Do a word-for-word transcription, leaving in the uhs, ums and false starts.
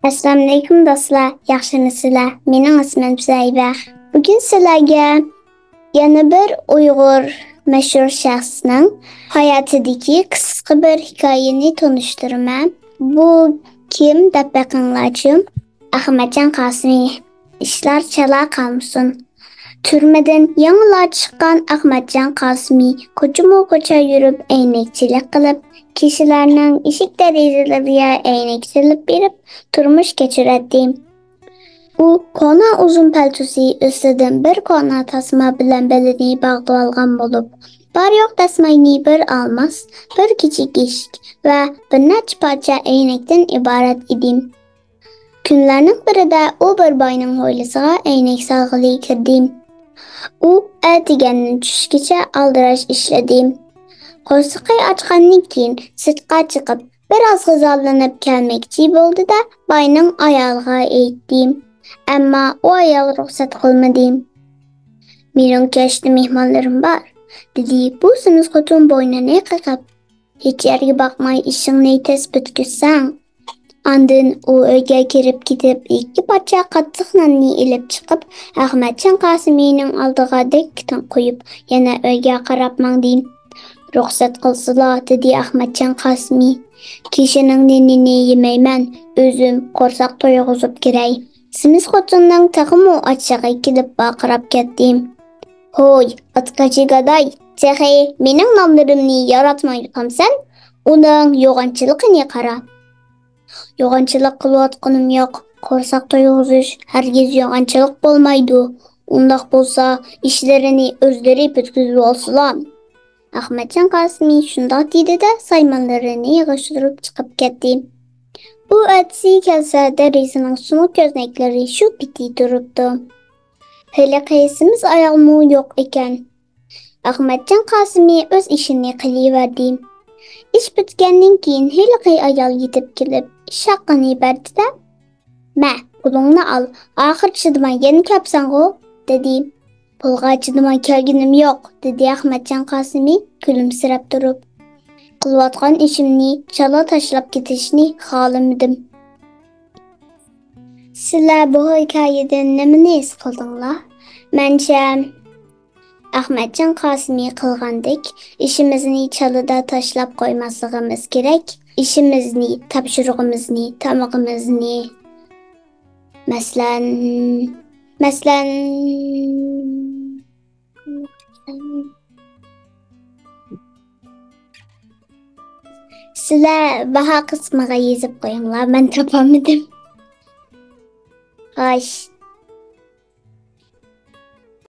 ئەسسالامۇئەلەيكۇم دوستلار، ياخشىمۇسىلەر؟ مېنىڭ ئىسمىم زەيبە. بۈگۈن سىلەرگە يەنە بىر ئۇيغۇر مەشھۇر شەخسنىڭ ھاياتىدىكى قىسقا بىر ھېكايىنى تونۇشتۇرىمەن. بۇ كىم دەپ بېقىڭلارچۇ؟ ئەخمەتجان قاسىمى. ئىشلار چالا قالمىسۇن. تۈرمىدىن يېڭىلا چىققان ئەخمەتجان قاسىمى كوچىمۇ كوچا يۈرۈپ، ئەينەكچىلىك قىلىپ، كىشىلەرنىڭ ئىشىك دېرىزىلىرىگە ئەينەك سېلىپ بېرىپ، تۇرمۇش كەچۈرەتتى. ئۇ كونا ئۇزۇن پەلتوسى ئۈستىدىن بىر كونا تاسما بىلەن بېلىنى باغلىۋالغان بولۇپ، بار-يوق دەسماينى بىر ئالماس، بىر كىچىك ئىشىك ۋە بىر نەچچە پارچە ئەينەكتىن ئىبارەت ئىدى. كۈنلەرنىڭ بىرىدە ئۇ بىر باينىڭ ھويلىسىغا ئەينەك سالغىلى كىردى. ئۇ ئەتىگەندىن چۈشكىچە ئالدىراش ئىشلىدى. قورسىقى ئاچقاندىن كېيىن سىرتقا چىقىپ، بىر ئاز غىزالىنىپ كەلمەكچى بولدى-دە، باينىڭ ئايالىغا ئېيتتى. ئەمما ئۇ ئايال رۇخسەت قىلمىدى. «مېنىڭ كەچتە مېھمانلىرىم بار»، دېدى بۇ سېمىز خوتۇن بوينىنى قېقىپ. «ھېچ يەرگە باقماي ئىشىڭنى تېز پۈتكۈزسەڭ.» ئاندىن ئۇ ئۆيگە كىرىپ كېتىپ، ئىككى پارچە قاتتىق ناننى ئېلىپ چىقىپ، ئەخمەتجان قاسىمىنىڭ ئالدىغا دىككىدىن قويۇپ، يەنە ئۆيگە قاراپ ماڭدى. «رۇخسەت قىلسىلا»، دېدى ئەخمەتجان قاسىمى. «كىشىنىڭ نېنىنى يېمەيمەن، ئۆزۈم قورساق تويغۇزۇپ كىرەي.» سېمىز خوتۇننىڭ تېخىمۇ ئاچچىقى كېلىپ ۋارقىراپ كەتتى. «ھوي، ئاتقاچى گاداي، تېخى مېنىڭ نانلىرىمنى ياراتمايدىغانسەن؟ ئۇنىڭ يوغانچىلىقىنى قارا.» «يوغانچىلىق قىلىۋاتقىنىم يوق. قورساق تويغۇزۇش ھەرگىز يوغانچىلىق بولمايدۇ. ئۇنداق بولسا، ئىشلىرىنى ئۆزلىرى پۈتكۈزۈۋالسىلا.» ئەخمەتجان قاسىمى شۇنداق دېدى-دە، سايمانلىرىنى يىغىشتۇرۇپ چىقىپ كەتتى. ئۇ ئەتىسى كەلسە، دېرىزىنىڭ سۇنۇق كۆزنەكلىرى شۇ پېتى تۇرۇپتۇ. ھېلىقى سېمىز ئايالمۇ يوق ئىكەن. ئەخمەتجان قاسىمى ئۆز ئىشىنى قىلىۋەردى. ئىش پۈتكەندىن كېيىن ھېلىقى ئايال يېتىپ كېلىپ، ئىش ھەققىنى بەردى-دە، «مە، پۇلۇڭنى ئال، ئاخىر چىدىماي يەنە كەپسەنغۇ؟» دېدى. «پۇلغا چىدىماي كەلگىنىم يوق»، دېدى ئەخمەتجان قاسىمى كۈلۈمسىرەپ تۇرۇپ. «قىلىۋاتقان ئىشىمنى چالا تاشلاپ كېتىشنى خالىمىدىم.» سىلەر بۇ ھېكايىدىن نېمىنى ھېس قىلدىڭلار؟ مەنچە، ئەخمەتجان قاسىمى قىلغاندەك، ئىشىمىزنى چالىدا تاشلاپ قويماسلىقىمىز كېرەك. ئىشىمىزنى، تاپشۇرۇقىمىزنى، تامىقىمىزنى. مەسىلەن، مەسىلەن، سىلەر باھا قىسمىغا يېزىپ قويۇڭلار، مەن تاپالمىدىم. خوش،